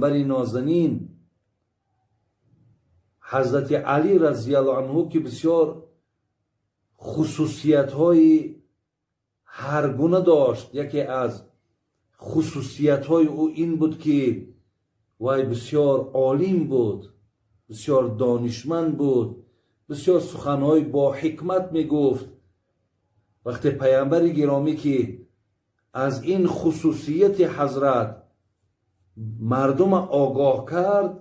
Паямбари нозанин Ҳазрати Алӣ разияллоҳу анҳу, ки бисёр хусусиятҳои ҳаргуна дошт, яке аз хусусиятҳои ӯ ин буд, ки вай бисёр олим буд, бисёр донишманд буд, бисёр суханҳои бо ҳикмат мегуфт. Вақте паямбари гиромӣ, ки аз ин хусусияти ҳазрат мардума огоҳ кард,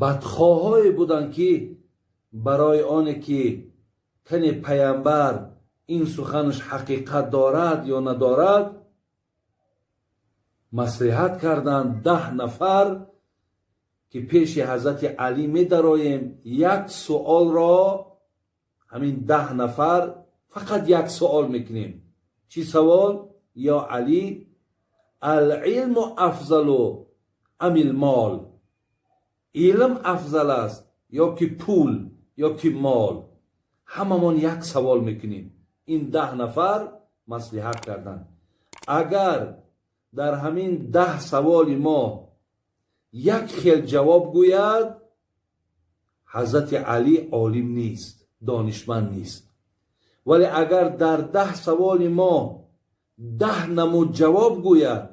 бадхоҳое буданд, ки барои оне ки кане паямбар ин суханаш ҳақиқат дорад ё надорад, маслиҳат карданд 10 нафар, ки пеши Ҳазрати Алӣ медароем, як суолро, ҳамин 10 нафар фақат як суол мекунем. Чӣ савол? «Ё Алӣ, العلم أفضل أم المال?» Илм афзал аст ё ки пул, ё ки мол? Ҳамамон як савол мекунем. Ин 10 нафар маслиҳат карданд: агар дар ҳамин 10 саволи мо як хел ҷавоб гӯяд, Ҳазрати Алӣ олим нест, донишманд нест, вале агар дар 10 саволи мо 10 намуд ҷавоб гӯяд,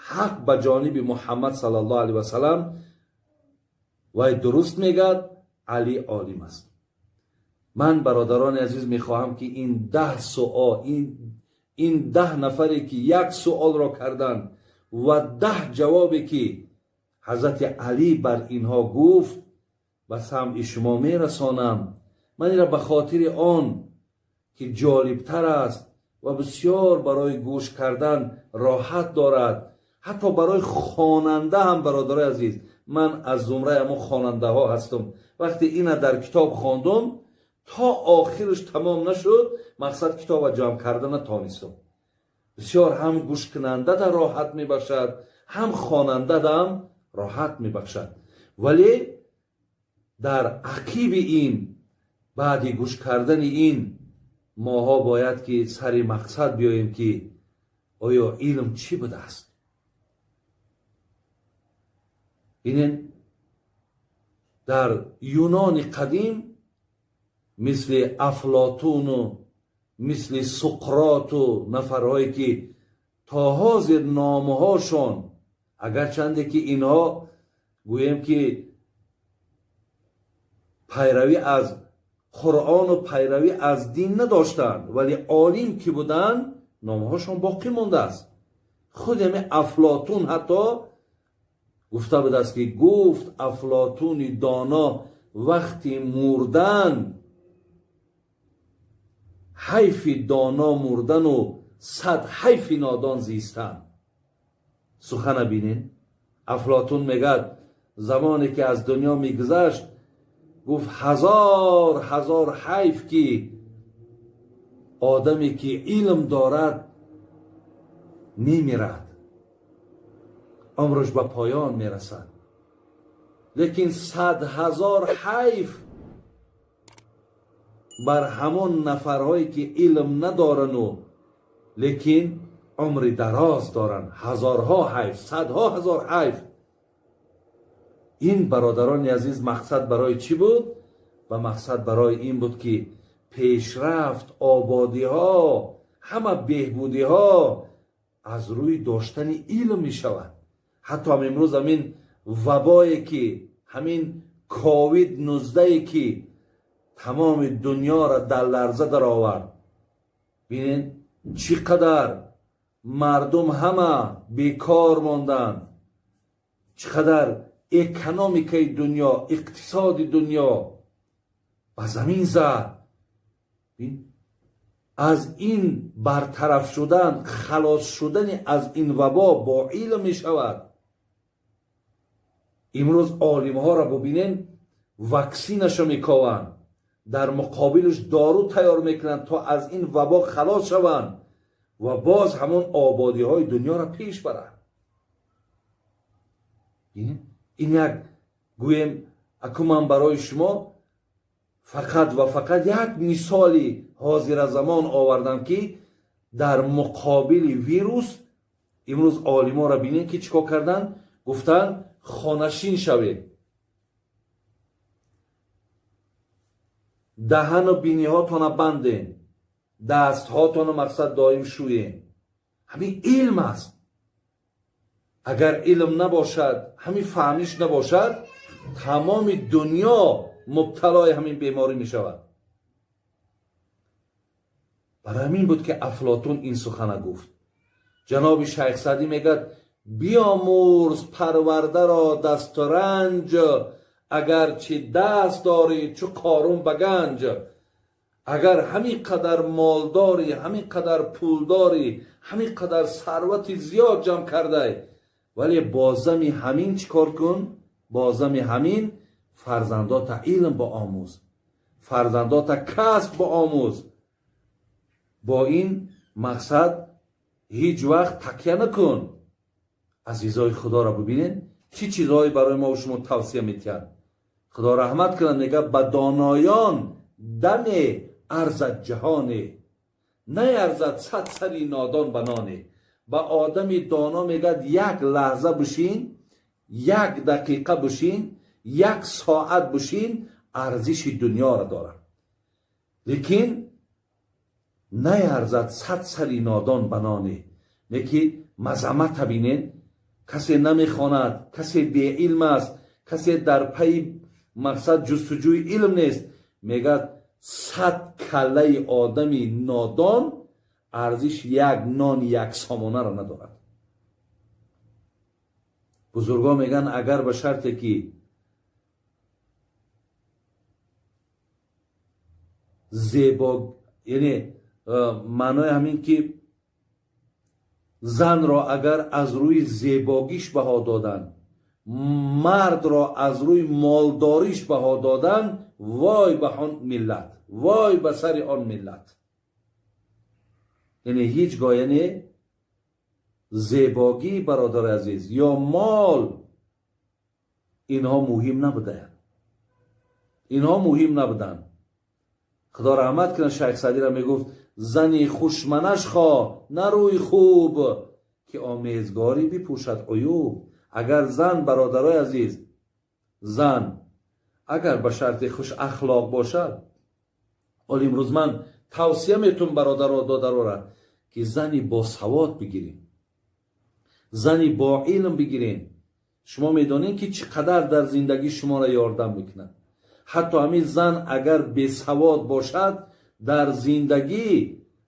ҳақ ба ҷониби Муҳаммад саллаллоҳу алайҳи васалам, вай дуруст мегӯяд, Алӣ олим аст. Ман, бародарони азиз, мехоҳам, ки ин 10 суол, ин 10 нафаре ки як суолро карданд ва 10 ҷавобе ки Ҳазрати Алӣ бар инҳо гуфт, ба самъи шумо мерасонам. Ман инро ба хотири он ки ҷолибтар аст ва бисёр барои гӯш кардан роҳат дорад, ҳатто барои хонанда ҳам. Бародарои азиз, ман аз зумраи ҳамон хонандаҳо ҳастам. Вақте ина дар китоб хондум, то охираш тамом нашуд, мақсад китоба ҷамъ карда натонистам. Бисёр ҳам гӯшкунандада роҳат мебахшад, ҳам хонандадам роҳат мебахшад. Вале дар ақиби ин, баъди гӯш кардани ин, моҳо бояд ки сари мақсад биёем, ки оё илм чӣ будааст. Бинен, дар Юнони қадим мисли Афлотуну мисли Суқроту нафарҳое ки то ҳозир номҳошон, агарчанде ки инҳо, гӯем ки, пайравӣ аз Қуръону пайравӣ аз дин надоштанд, вале олим ки буданд, номҳошон боқӣ мондааст. Худи ҳами Афлотун ҳатто гуфта будааст, ки гуфт Афлотуни доно вақти мурдан: «Ҳайфи доно мурдану сад ҳайфи нодон зистан». Сухана бинен, Афлотун мегӯяд, замоне ки аз дунё мегузашт, гуфт: «Ҳазор ҳазор ҳайф, ки одаме ки илм дорад, мемирад, умраш ба поён мерасад, лекин сад ҳазор ҳайф бар ҳамон нафарҳое ки илм надорану лекин умри дароз доранд. Ҳазорҳо ҳайф, садҳо ҳазор ҳайф». Ин, бародарони азиз, мақсад барои чӣ буд? Ва мақсад барои ин буд, ки пешрафт, ободиҳо, ҳама беҳбудиҳо аз рӯи доштани илм мешавад. Ҳатто ҳам имрӯз ҳамин вабое ки, ҳамин ковид 19 ки тамоми дунёро дар ларза даровард, бинед, чӣ қадар мардум ҳама бекор монданд, чӣ қадар экономикаи дунё, иқтисоди дунё ба замин зад. Аз ин бартараф шудан, халос шудани аз ин вабо бо илм мешавад. Имрӯз олимҳоро бубинен, ваксинаша мекованд, дар муқобилаш дору тайёр мекунанд, то аз ин вабо халос шаванд ва боз ҳамон ободиҳои дунёро пеш баранд. Ин як, гӯем, аку ман барои шумо фақат ва фақат як мисоли ҳозиразамон овардам, ки дар муқобили вирус Имрӯз олиморо бинед, ки чӣ кор карданд. Гуфтанд, хонашин шавед, даҳану биниҳотона банден, дастҳотону мақсад доим шӯен. Ҳамин илм аст. Агар илм набошад, ҳамин фаҳмиш набошад, тамоми дунё мубталои ҳамин беморӣ мешавад. Барои ҳамин буд, ки Афлотун ин сухана гуфт. Ҷаноби Шайх Саъдӣ мегӯяд: биомӯрз парвардаро дасту ранҷ, агарчи даст дорӣ чу Қорун ба ганҷ. Агар ҳамин қадар молдорӣ, ҳамин қадар пулдорӣ, ҳамин қадар сарвати зиёд ҷамъ кардай, вале бозами ҳамин чӣ кор кун? Бозами ҳамин фарзандота илм боомӯз, фарзандота касб боомӯз. Бо ин мақсад ҳеҷ вақт такя накун. Азизои Худоро бибинед, чӣ чизҳое барои мо шумо тавсия метиҳад. Худо раҳмат кунад, мега: ба доноён даме арзад ҷаҳоне, наярзад 100 сари нодон ба ноне. Ба одами доно, мегӯяд, як лаҳза бишин, як дақиқа бишин, як соат бишин, арзиши дунёро дорад, лекин наярзад 100 сари нодон ба ноне. Лекин мазамата бинед: касе намехонад, касе беилм аст, касе дар пайи мақсад ҷустуҷӯи илм нест, мегӯяд, 100 каллаи одами нодон арзиш як нони як сомонаро надорад. Бузургон мегӯянд, агар ба шарте ки зебо, яъне маънои ҳамин ки занро агар аз рӯи зебогиш баҳо доданд, мардро аз рӯи молдориш баҳо доданд, вой ба он миллат, вой ба сари он миллат. Яъне ҳеҷ гоҳ, яъне зебогӣ, бародари азиз, ё мол, инҳо муҳим набудаянд, инҳо муҳим набуданд. Худо раҳмат кунад Шайх Саъдиро, мегуфт: зани хушманаш хо, на рӯи хуб, ки омезгорӣ бипӯшад уюб. Агар зан, бародарои азиз, зан агар ба шарти хуш ахлоқ бошад. Ҳол имрӯз ман тавсия метум бародаро, додарора, ки зани босавод бигирем, зани боилм бигирем. Шумо медонед, ки чӣ қадар дар зиндагӣ шуморо ёрдам мекунад. Ҳатто ҳамин зан агар бесавод бошад, дар зиндагӣ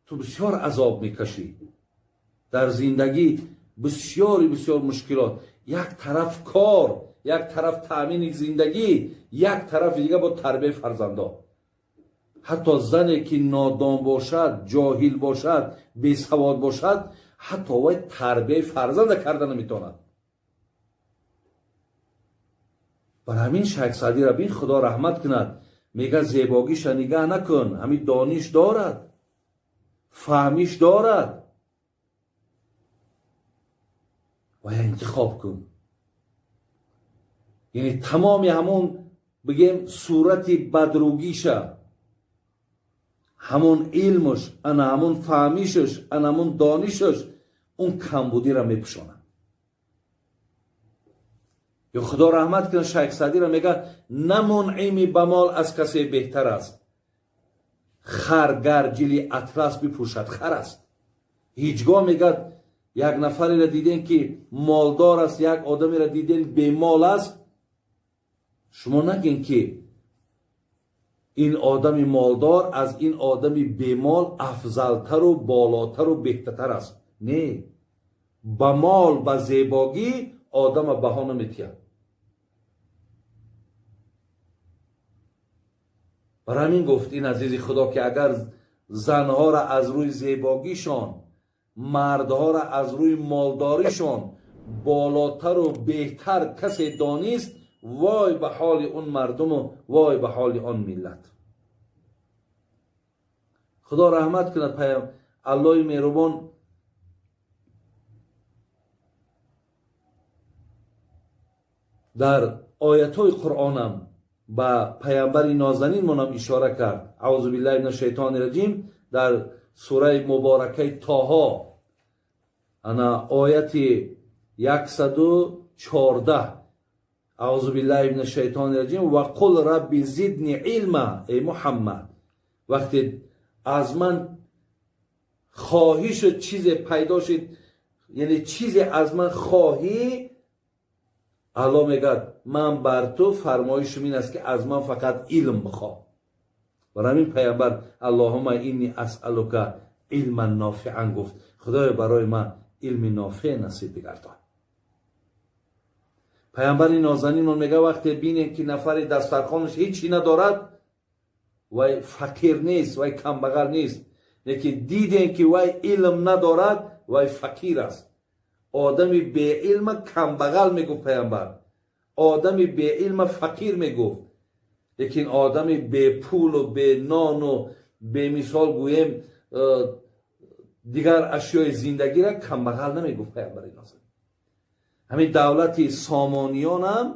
ту бисёр азоб мекашӣ, дар зиндагӣ бисёри бисёр мушкилот. Як тараф кор, як тараф таъмини зиндагӣ, як тарафи дига бо тарбияи фарзандо. Ҳатто зане ки нодон бошад, ҷоҳил бошад, бесавод бошад, ҳатто вай тарбияи фарзанда карда наметавонад. Бар ҳамин Шайх Саъдира бин, Худо раҳмат кунад, мега: зебогиша нигаҳ накун, ҳамин дониш дорад, фаҳмиш дорад, вая интихоб кун. Яъне тамоми ҳамон, бигем, сурати бадругиша ҳамон илмуш, ана ҳамон фаҳмишаш, ана ҳамон донишаш он камбудиро мепӯшонад. Ё Худо раҳмат кунад Шайх Саъдиро, мега: на мунъими ба мол аз касе беҳтар аст, хар гар ҷили атлас бипӯшад, хар аст. Ҳеҷ гоҳ, мегӯяд, як нафареро дидем, ки молдор аст, як одамеро дидем, бемол аст, шумо нагин, ки ин одами молдор аз ин одами бемол афзалтару болотару беҳтартар аст. Не, ба мол, ба зебогӣ одама баҳо наметиҳад. Бар ҳамин гуфт ин азизи Худо, ки агар занҳоро аз рӯи зебогишон, мардҳоро аз рӯи молдоришон болотару беҳтар касе донист, вой ба ҳоли он мардуму вой ба ҳоли он миллат. Худо раҳмат кунад, паям Аллоҳи меҳрубон дар оятҳои Қуръонам ба паямбари нозанинмонам ишора кард. Аузу биллаҳи мин шайтони раҷим, дар сураи муборакаи Тоҳо. Ана ояти 114: أعوذ بالله من الشيطان الرجيم وقل رب زدني علما. Эй Муҳаммад, вақте аз ман хоҳишу чизе пайдо шид, яъне чизе аз ман хоҳӣ, Аллоҳ мегӯяд: ман бар ту фармоишум ин аст, ки аз ман фақат илм бихоҳ. Бар ҳамин пайғамбар اللهم إني أسألك علما نافعا гуфт. Худоё, барои ман илми нофеъ насиб бигардон. Пайғамбари нозанинмон мега: вақте бинем, ки нафари дастархонаш ҳечи надорад, вай фақир нест, вай камбағал нест, лекин дидем, ки вай илм надорад, вай фақир аст. Одами беилма камбағал мегуфт пайғамбар, одами беилма фақир мегуфт, лекин одами бепулу бенону бемисол гӯем дигар ашёи зиндагиро камбағал намегуфт пайғамбари нозанин. Ҳамин давлати Сомониёнам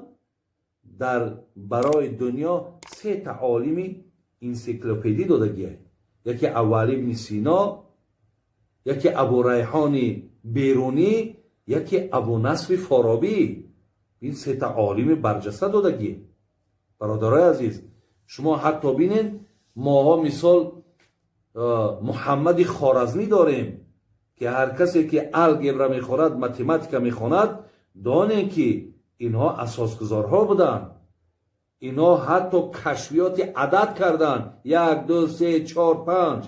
дар барои дунё сета олими энсиклопедӣ додагия: яке Абуалӣ ибни Сино, яке Абурайҳони Берунӣ, яке Абунасри Форобӣ. Ин сета олими барҷаста додагӣ. Бародарои азиз, шумо ҳатто бинед, моҳо мисол Муҳаммади Хоразмӣ дорем, ки ҳар касе ки алгебра мехонад, математика мехонад, донем, ки инҳо асосгузорҳо буданд. Инҳо ҳатто кашфиёти адад карданд: як, ду, се, чор, панҷ,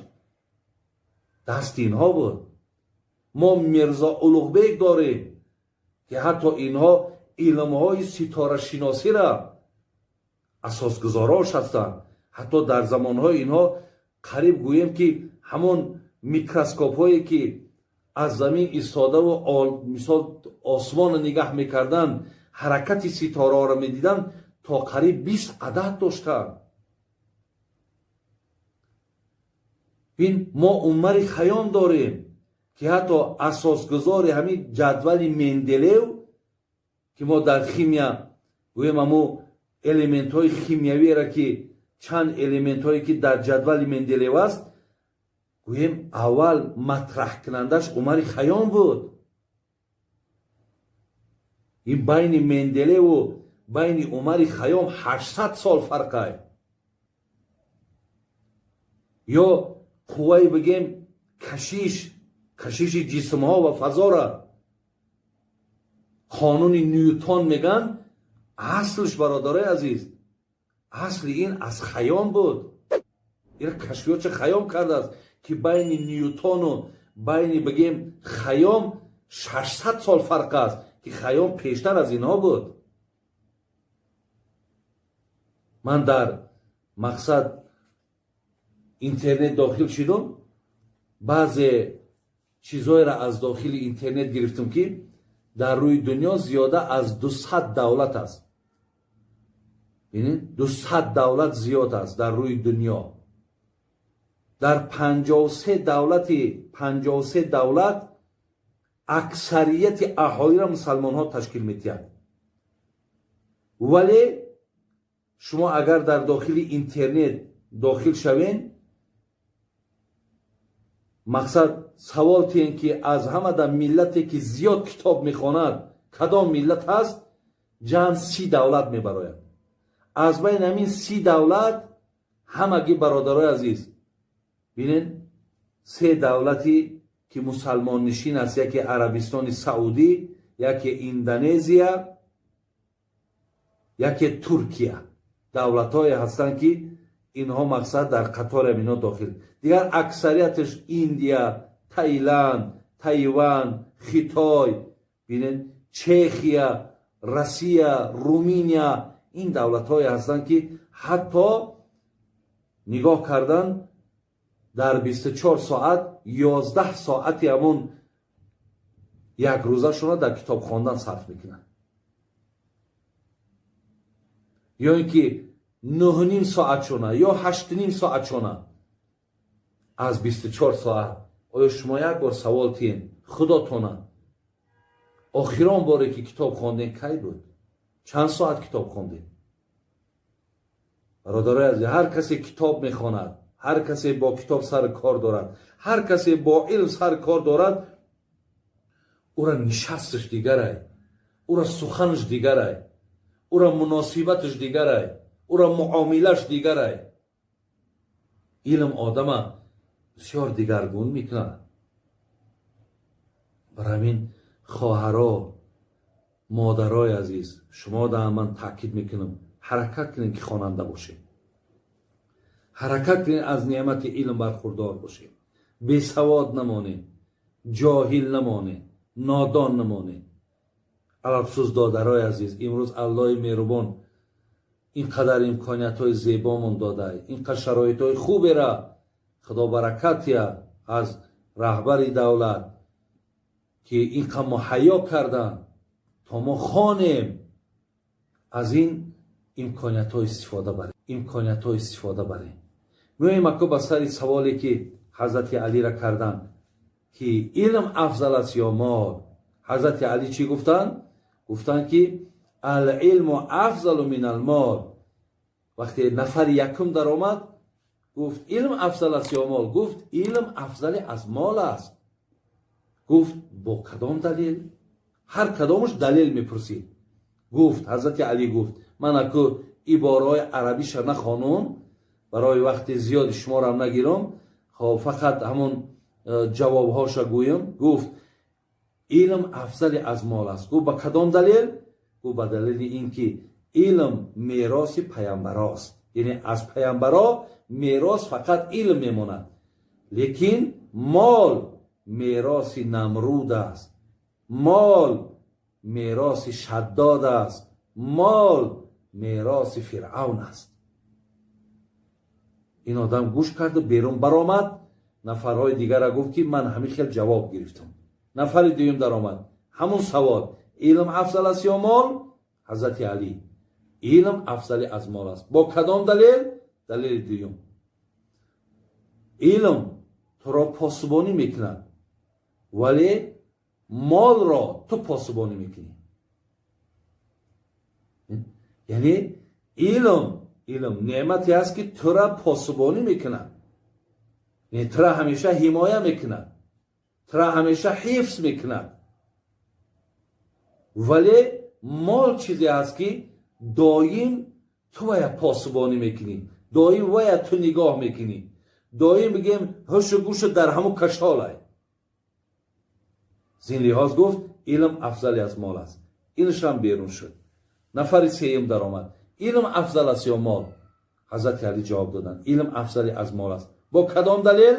дасти инҳо буд. Мо Мирзо Улуғбек дорем, ки ҳатто инҳо илмҳои ситорашиносиро асосгузорош ҳастанд. Ҳатто дар замонҳои инҳо қариб гӯем, ки ҳамон микроскопҳое, ки аз замин истодаву мисол осмонро нигаҳ мекарданд, ҳаракати ситораҳоро медиданд, то қариб 20 адад доштанд. Ин мо Умари Хаём дорем, ки ҳатто асосгузори ҳамин ҷадвали Менделеев, ки мо дар химия гӯем, ҳамо элементҳои химиявиро, ки чанд элементҳое, ки дар ҷадвали Менделеев аст, гӯем, аввал матраҳкунандаш Умари Хаём буд. Ин байни Менделееву байни Умари Хаём 800 сол фарқай. Ё қувваи бигем кашиши ҷисмҳо ва фазора қонуни Ньютон меган, аслш, бародарои азиз, асли ин аз Хаём буд. Ин кашфиётша Хаём кардааст, ки байни Ньютону байни бигем Хаём 600 сол фарқ аст, ки Хаём пештар аз инҳо буд. Ман дар мақсад интернет дохил шидум, баъзе чизҳоеро аз дохили интернет гирифтум, ки дар рӯи дунё зиёда аз 200 давлат аст. Бинед, 200 давлат зиёд аст дар рӯи дунё. Дар 53 давлати, 53 давлат аксарияти аҳолиро мусалмонҳо ташкил медиҳад. Вале шумо агар дар дохили интернет дохил шавен, мақсад савол тиҳем, ки аз ҳамада миллате, ки зиёд китоб мехонад, кадом миллат ҳаст, ҷамъ 30 давлат мебарояд. Аз байни ҳамин 30 давлат ҳамагӣ, бародарои азиз, бинед, се давлати, ки мусалмоннишин аст: яке Арабистони Саудӣ, яке Индонезия, яке Туркия. Давлатҳое ҳастанд, ки инҳо мақсад дар қатори инҳо дохил. Дигар аксарияташ Индия, Таиланд, Тайван, Хитой, бинед, Чехия, Россия, Руминия. Ин давлатҳое ҳастанд, ки ҳатто нигоҳ кардан, дар 24 соат 11 соати ҳамон як рӯзашонро дар китоб хондан сарф мекунанд, ё ин ки 9.5 соатшона ё 8.5 соатшона аз 24 соат. Оё шумо як бор савол тиҳен худотона: охирон боре, ки китоб хондем, кай буд? Чанд соат китоб хондем? Бародарои азиз, ҳар касе китоб мехонад, ҳар касе бо китоб сари кор дорад, ҳар касе бо илм сари кор дорад. Ура нишасташ дигарай, ура суханаш дигарай, ура муносибаташ дигарай, ура муомилаш дигарай. Илм одама бисёр дигаргун мекунад. Бар ҳамин, хоҳаро, модарои азиз, шумо да ман таъкид мекунам: ҳаракат кунед, ки хонанда бошед, ҳаракат кунед, аз неъмати илм бархурдор бошед, бесавод намонед, ҷоҳил намонед, нодон намонед. Алалхусус, додарои азиз, имрӯз Аллоҳи меҳрубон ин қадар имкониятҳои зебомон дода, ин қадар шароитҳои хубера Худо баракатия аз раҳбари давлат, ки ин қадр муҳайё карданд, то мо хонем, аз ин имкониятҳо истифода барем, имкониятҳо истифода барем. Меоем ако ба сари саволе, ки ҳазрати Алира карданд, ки илм афзал аст ё мол. Ҳазрати Алӣ чӣ гуфтанд? Гуфтанд, ки العلم أفضل من المال. Вақте нафари якум даромад, гуфт: «Илм афзал аст ё мол?» Гуфт: «Илм афзали аз мол аст». Гуфт: «Бо кадом далел?» Ҳар кадомаш далел мепурсид. Гуфт, ҳазрати Алӣ гуфт, ман аку ибораҳои арабиша нахонум, барои вақти зиёди шуморам нагирам, хоб, фақат ҳамон ҷавобҳоша гӯям. Гуфт: «Илм афзали аз мол аст». Гуфт: «Ба кадом далел?» Гуфт: «Ба далели ин ки илм мероси паямбарост, яъне аз паямбаро мерос фақат илм мемонад, лекин мол мероси Намруд аст, мол мероси Шаддод аст, мол мероси Фиръавн аст». Ин одам гӯш карду берун баромад, нафарҳои дигара гуфт, ки ман ҳамин хел ҷавоб гирифтам. Нафари дуюм даромад, ҳамун савол: илм афзал аст ё мол? Ҳазрати Алӣ: «Илм афзали аз мол аст». Бо кадом далел? Далели дуюм: илм туро посубонӣ мекунад, вале молро ту посубонӣ мекунӣ. Яъне илм неъмате аст, ки тура посубонӣ мекунад, тура ҳамеша ҳимоя мекунад, тура ҳамеша ҳифз мекунад, вале мол чизе аст, ки доим ту вая посубонӣ мекунӣ, доим вая ту нигоҳ мекунӣ, доим, бигем, ҳушу гӯшу дар ҳамун кашолай. Зин лиҳоз гуфт: илм афзали аз мол аст. Инашам берун шуд. Нафари сеюм даромад: илм афзал аст ё мол? Ҳазрати Алӣ ҷавоб доданд: илм афзали аз мол аст. Бо кадом далел?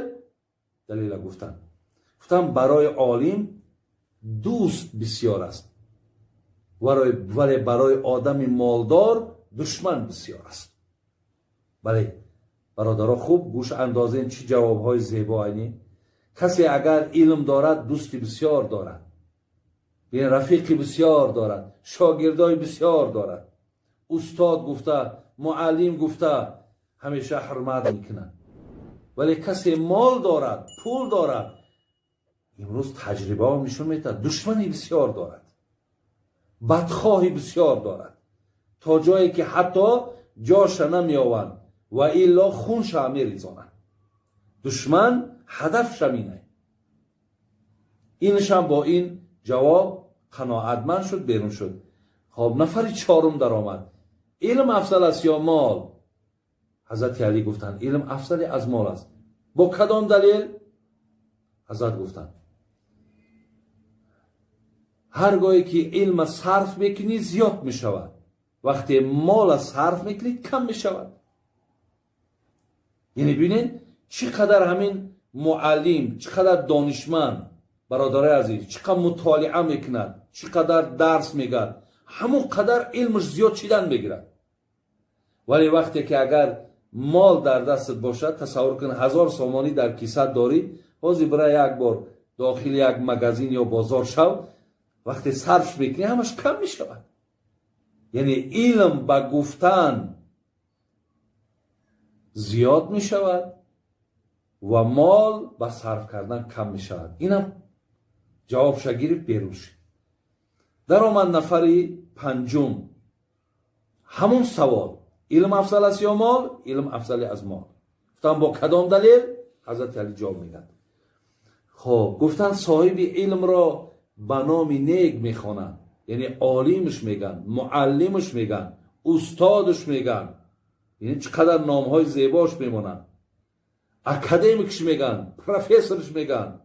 Далела гуфтанд. Гуфтанд: барои олим дӯст бисёр аст, вале барои одами молдор душман бисёр аст. Бале, бародаро, хуб гӯш андозем, чӣ ҷавобҳои зебо. Айнӣ касе агар илм дорад, дӯсти бисёр дорад, рафиқи бисёр дорад, шогирдои бисёр дорад, устод гуфта, муаллим гуфта ҳамеша ҳурмат мекунад. Вале касе мол дорад, пул дорад, имрӯз таҷрибаҳо нишон медиҳад, душмани бисёр дорад, бадхоҳи бисёр дорад, то ҷое ки ҳатто ҷоша намеёванд ва илло хунша меризонанд. Душман ҳадафша минай. Иншам бо ин ҷавоб қаноатманд шуд, берун шуд. Хоб, нафари чорум даромад: илм афзал аст ё мол? Ҳазрати Алӣ гуфтанд: илм афзали аз мол аст. Бо кадом далел? Ҳазрат гуфтанд: ҳар гоҳе ки илма сарф мекунӣ, зиёд мешавад, вақте мола сарф мекунӣ, кам мешавад. Яъне бинед, чӣ қадар ҳамин муаллим, чӣ қадар донишманд, бародарои азиз, чӣ қадар мутолиа мекунад, чӣ қадар дарс мегӯяд, ҳамон қадар илмаш зиёд шидан мегирад. Вале вақте ки агар мол дар дастат бошад, тасаввур кун, 1000 сомонӣ дар кисат дорӣ, ҳозир бира як бор дохили як магазин ё бозор шав, вақте сарф мекунӣ, ҳамаш кам мешавад. Яъне илм ба гуфтан зиёд мешавад ва мол ба сарф кардан кам мешавад. Инам ҷавобша гирифт, берун шуд. Даромад нафари панҷум, ҳамон савол: илм афзал аст ё мол? Илм афзали аз мол. Гуфтам: бо кадом далел? Ҳазрати Алӣ ҷавоб мегӯяд. Хоб, гуфтанд: соҳиби илмро Ба номи нек мехонанд, яъне олимш меган, муаллимш меган, устодш меган, яъне чӣ қадар номҳои зебош мемонанд, академикш меган, профессорш меган.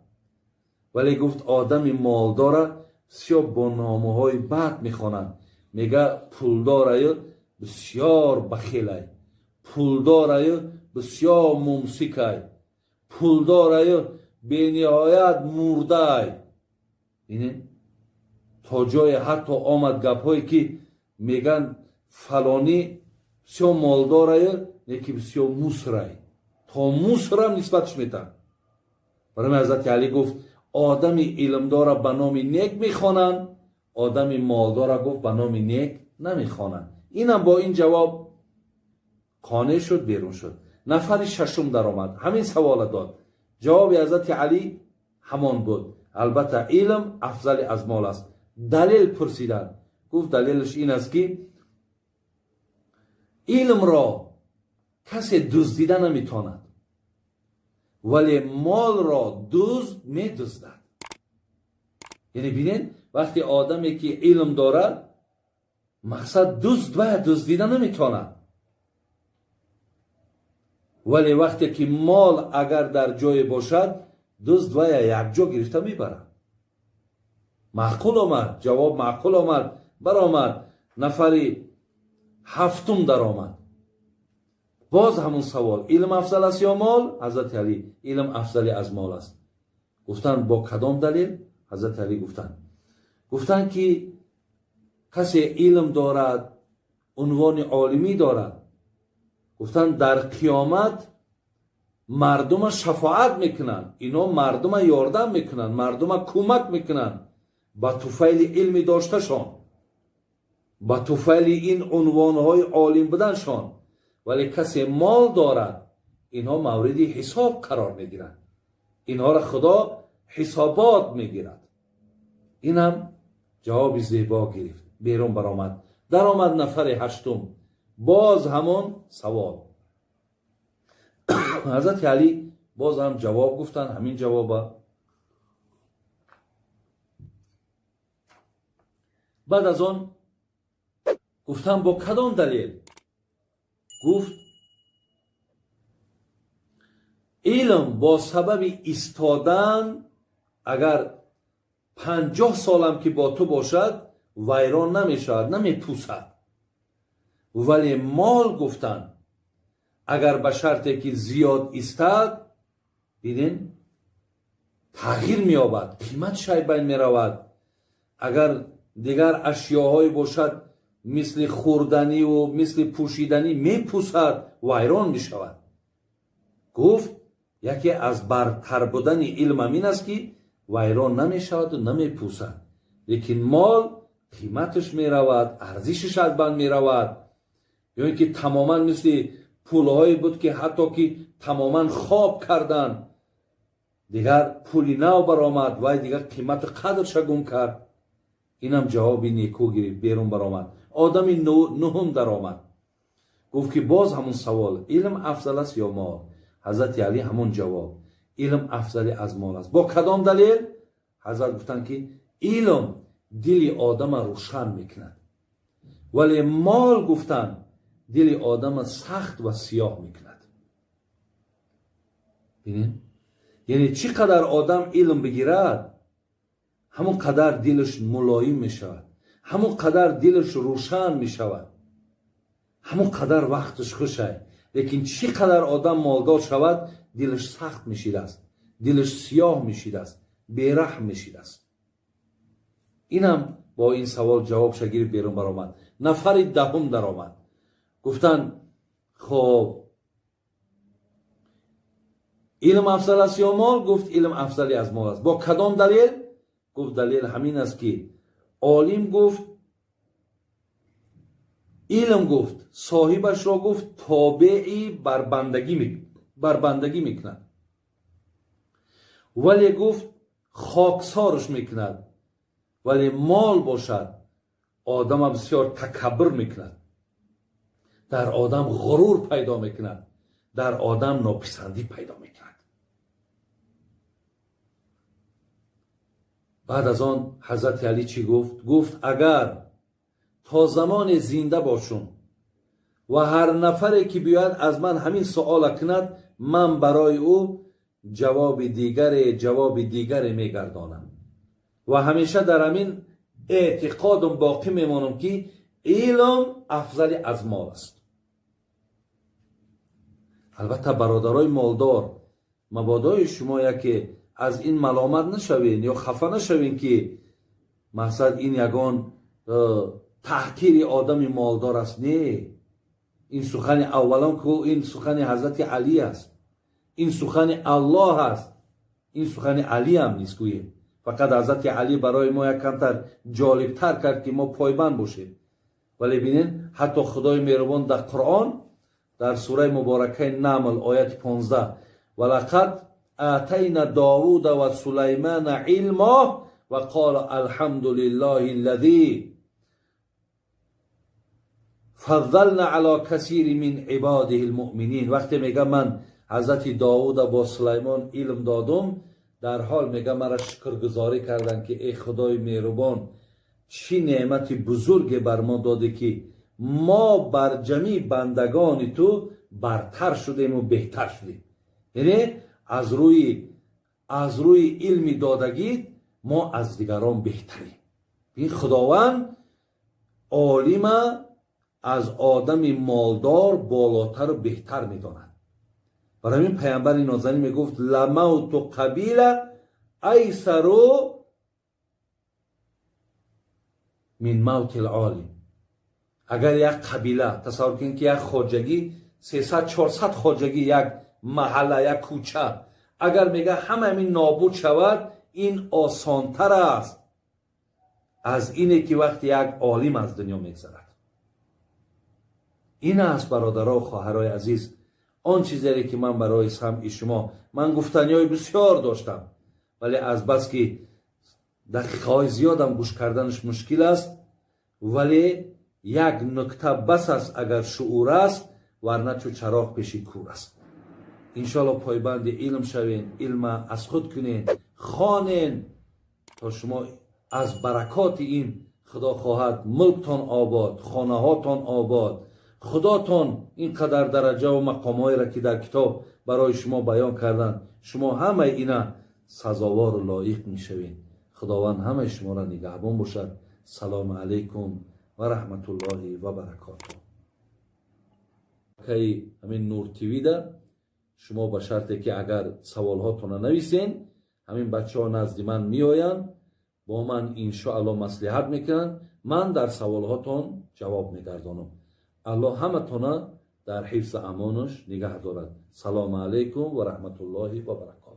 Вале гуфт, одами молдора бисёр бо номҳои бад мехонанд. Мега, пулдораю бисёр бахилай, пулдораю бисёр мумсикай, пулдораю бениҳоят мурдай. То ҷое ҳатто омад гапҳое, ки меган, фалонӣ бисёр молдораю, неки бисёр мусрай, то мусрам нисбатш метан. Барои Ҳазрати Алӣ гуфт, одами илмдора ба номи нек мехонанд, одами молдора, гуфт, ба номи нек намехонанд. Инам бо ин ҷавоб қонеъ шуд, берун шуд. Нафари шашум даромад, ҳамин савола дод. Ҷавоби Ҳазрати Алӣ ҳамон буд: албатта, илм афзали аз мол аст. Далел пурсиданд. Гуфт, далелаш ин аст, ки илмро касе дуздида наметавонад, вале молро дузд медуздад. Яъне бинед, вақте одаме ки илм дорад, мақсад, дузд вая дуздида наметавонад, вале вақте ки мол агар дар ҷое бошад, дузд вая якҷо гирифта мебарад. Маъқул омад ҷавоб, маъқул омад, баромад. Нафари ҳафтум даромад, боз ҳамун савол: илм афзал аст ё мол? Ҳазрати Алӣ: илм афзали аз мол аст. Гуфтанд, бо кадом далел? Ҳазрати Алӣ гуфтанд, ки касе илм дорад, унвони олимӣ дорад, гуфтанд, дар қиёмат мардума шафоат мекунанд, ино мардума ёрдам мекунанд, мардума кӯмак мекунанд ба туфайли илми дошташон, ба туфайли ин унвонҳои олим буданшон. Вале касе мол дорад, инҳо мавриди ҳисоб қарор мегиранд, инҳоро Худо ҳисобот мегирад. Инам ҷавоби зебо гирифт, берун баромад. Даромад нафари ҳаштум, боз ҳамон савол. Ҳазрати Алӣ боз ҳам ҷавоб гуфтанд, ҳамин ҷавоба. Баъд аз он гуфтанд, бо кадом далел? Гуфт, илм бо сабаби истодан агар 50 солам ки бо ту бошад, вайрон намешавад, намепусад. Вале мол, гуфтанд, агар ба шарте ки зиёд истад, дидин, тағйир меёбад, қимат шайбайн меравад. Агар дигар ашёҳое бошад, мисли хӯрданиву мисли пӯшиданӣ, мепусад, вайрон мешавад. Гуфт, яке аз бартар будани илмам ин аст, ки вайрон намешаваду намепусад, лекин мол қиматаш меравад, арзишаш аз банд меравад. Ё ин ки тамоман мисли пулҳое буд, ки ҳатто ки тамоман хоб карданд, дигар пули нав баромад, вай дигар қимату қадрша гум кард. Инам ҷавоби некӯ гирифт, берун баромад. Одами нуҳум даромад, гуфт, ки боз ҳамун савол: илм афзал аст ё мол? Ҳазрати Алӣ ҳамун ҷавоб: илм афзали аз мол аст. Бо кадом далел? Ҳазрат гуфтанд, ки илм дили одама рӯшан мекунад, вале мол, гуфтанд, дили одама сахт ва сиёҳ мекунад. Бинед, яъне чӣ қадар одам илм бигирад, ҳамон қадар дилаш мулоим мешавад, ҳамон қадар дилаш рӯшан мешавад, ҳамон қадар вақташ хушай. Лекин чӣ қадар одам молдор шавад, дилаш сахт мешидааст, дилаш сиёҳ мешидааст, бераҳм мешидааст. Инам бо ин савол ҷавобша гирифт, берун баромад. Нафари даҳум даромад. Гуфтанд, хоб, илм афзал аст ё мол? Гуфт, илм афзали аз мол аст. Бо кадом далел? Гуфт, далел ҳамин аст, ки олим, гуфт, илм, гуфт, соҳибашро, гуфт, тобеи бар бандагӣ мекунад, вале, гуфт, хоксорш мекунад. Вале мол бошад, одама бисёр такаббур мекунад, дар одам ғурур пайдо мекунад, дар одам нописандӣ пайдо мекунад. Баъд аз он Ҳазрати Алӣ чӣ гуфт? Гуфт: агар то замоне зинда бошум ва ҳар нафаре ки биёяд аз ман ҳамин суола кунад, ман барои ӯ ҷавоби дигаре мегардонам ва ҳамеша дар ҳамин эътиқодам боқӣ мемонам, ки илм афзали аз мол аст. Албатта, бародарои молдор, мабодои шумо яке аз ин маломат нашавен ё хафа нашавен, ки мақсад ин ягон таҳқири одами молдор аст. Не, ин сухани аввалон ку ин сухани Ҳазрати Алӣ аст, ин сухани Аллоҳ аст, ин сухани Алиам нест. Гӯем, фақат Ҳазрати Алӣ барои мо як камтар ҷолибтар кард, ки мо пойбанд бошем. Вале бинед, ҳатто Худои меҳрубон дар Қуръон, дар сураи муборакаи Намл, ояти 15: ولقد آتينا داود وسليمان علما وقالا الحمد لله الذي فضلنا على كثير من عباده المؤمنين. وقتی میگه من حضرت داوود با سلیمان илм додум, дар ҳол мега мара шукргузорӣ карданд, ки эй Худои меҳрубон, чӣ неъмати бузурге бар мо додӣ, ки мо бар ҷамии бандагони ту бартар шудему беҳтар шудем. Яъне аз рӯи илми додагӣ мо аз дигарон беҳтарем. Ин Худованд олима аз одами молдор болотару беҳтар медонад. Барои ҳамин паямбари нозанин мегуфт: لموت قبيلة أيسر من موت العالم. Агар як қабила, тасаввур кунед, ки як хоҷагӣ, 300, 400 хоҷагӣ, як маҳалла, як кӯча, агар мега ҳама ҳамин нобуд шавад, ин осонтар аст аз ине ки вақте як олим аз дунё мегзарад. Ин аст, бародаро, хоҳарои азиз, он чизере ки ман барои самъи шумо. Ман гуфтаниҳои бисёр доштам, вале азбаски дақиқаҳои зиёдам гӯш карданаш мушкил аст. Вале як нукта бас аст, агар шуур аст, варна чу чароғ пеши кур аст. Иншоалло, пойбанди илм шавен, илма аз худ кунен, хонен, то шумо аз баракоти ин, Худо хоҳад, мулктон обод, хонаҳотон обод. Худотон ин қадар дараҷаву мақомҳоеро, ки дар китоб барои шумо баён карданд, шумо ҳамаи ина сазовору лоиқ мешавед. Худованд ҳамаи шуморо нигаҳбон бошад. Салому алайкум ва раҳматуллоҳи ва баракоту. Каи ҳамин Нур ТВда шумо ба шарте ки агар саволҳотона нависен, ҳамин бачаҳо назди ман меоянд, бо ман иншоалло маслиҳат мекунанд, ман дар саволҳотон ҷавоб мегардонам. Аллоҳ ҳаматона дар ҳифзу амонаш нигаҳ дорад. Салому алайкум ва раҳматуллоҳи ва баракоту.